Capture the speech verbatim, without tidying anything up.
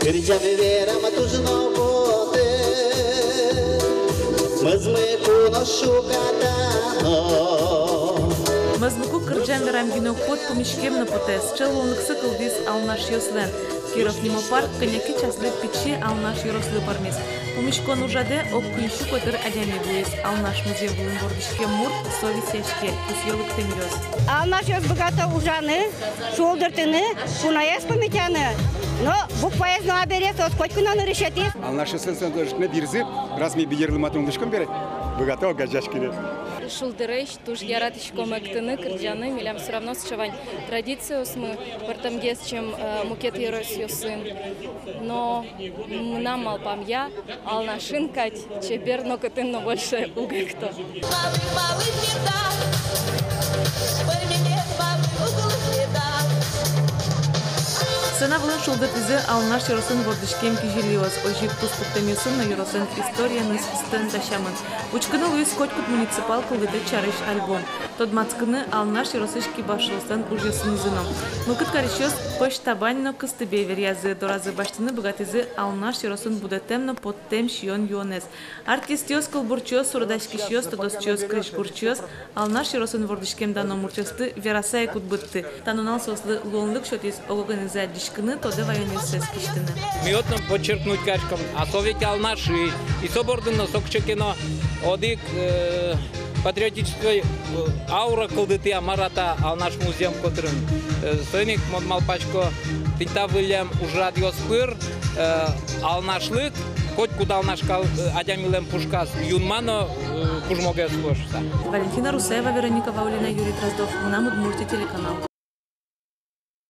Кырӟан верам туж но потэ, мӧзмыку но шукатано. Мӧзмыку кырӟан верам гинэ уг поты, пумиськем но потэ. Сыӵе луонлыксы кылдӥз алнашъёслэн. Киров нимо парк кӧня ке часлы пичи Алнаш ёрослы пӧрмиз. Пумиськон ужрадэ ог куинь сю котыр адями вуиз. Алнаш музъем вылын вордӥськем мурт со висъяське, пусъё лыктэмъёс. Алнашъёс быгато ужаны, шулдыртыны, куноез пумитаны, но букваез но абере, соос котьку но нырысетӥез. Алнашъёслэн со дорысьтыны вирзы, раз ми бигер лыматон луиськом бере, быгато огазеяськыны. Шулдыресь туж яратӥськом эктыны, кырӟаны, милям всё равно сыӵе вань традициосмы, пӧртэмгес, чем, э, мукет ёросъёсын. Но мынам малпамъя, Алнашын кадь чебер нокытын но больше уг экто. Сцена вылын шулдыртӥзы Алнаш ёросын вордӥськем кизилиос. Озьы ик туспуктэмъёсын но ёрослэн историеныз стенд дасямын. Учкыны луиз котькуд муниципал кылдытэт сярысь альбом. Тодматскыны Алнаш ёросысь кибашлыослэн ужъёсынызы но. Мылкыд карисьёс пӧсь табань но кыстыбей веръязы, доразы басьтыны быгатӥзы Алнаш ёросын будэтэм но поттэм сиён-юонэз. Артистъёс, кылбурчиос, суредаськисьёс, тодосчиос, крезьгурчиос Алнаш ёросын вордӥськем дано муртъёсты вераса ик уд быдты. Та нунал соослы луонлык сётӥз ог-огенызы адӟиськыны, тодэ ваёнъёссэс кисьтыны. Ми отын но подчеркнуть кариськом, а со ведь Алнашысь, и со бордын но со кыӵе ке но одӥг, э, патриотической, э, аура кылдытэ-а, мар-а та Алнаш музъем котырын. Э, соин ик мон малпасько, тӥни та выллем ужрадъёс пыр, э, алнашлык, котькуд алнаш кал-, э, адямилэн пушказ юнма но, э, кужмогес луоз шуыса. Валентина Русаева, Вероника Ваулина, Юрий Дроздов, «Мынам Удмуртие» телеканал.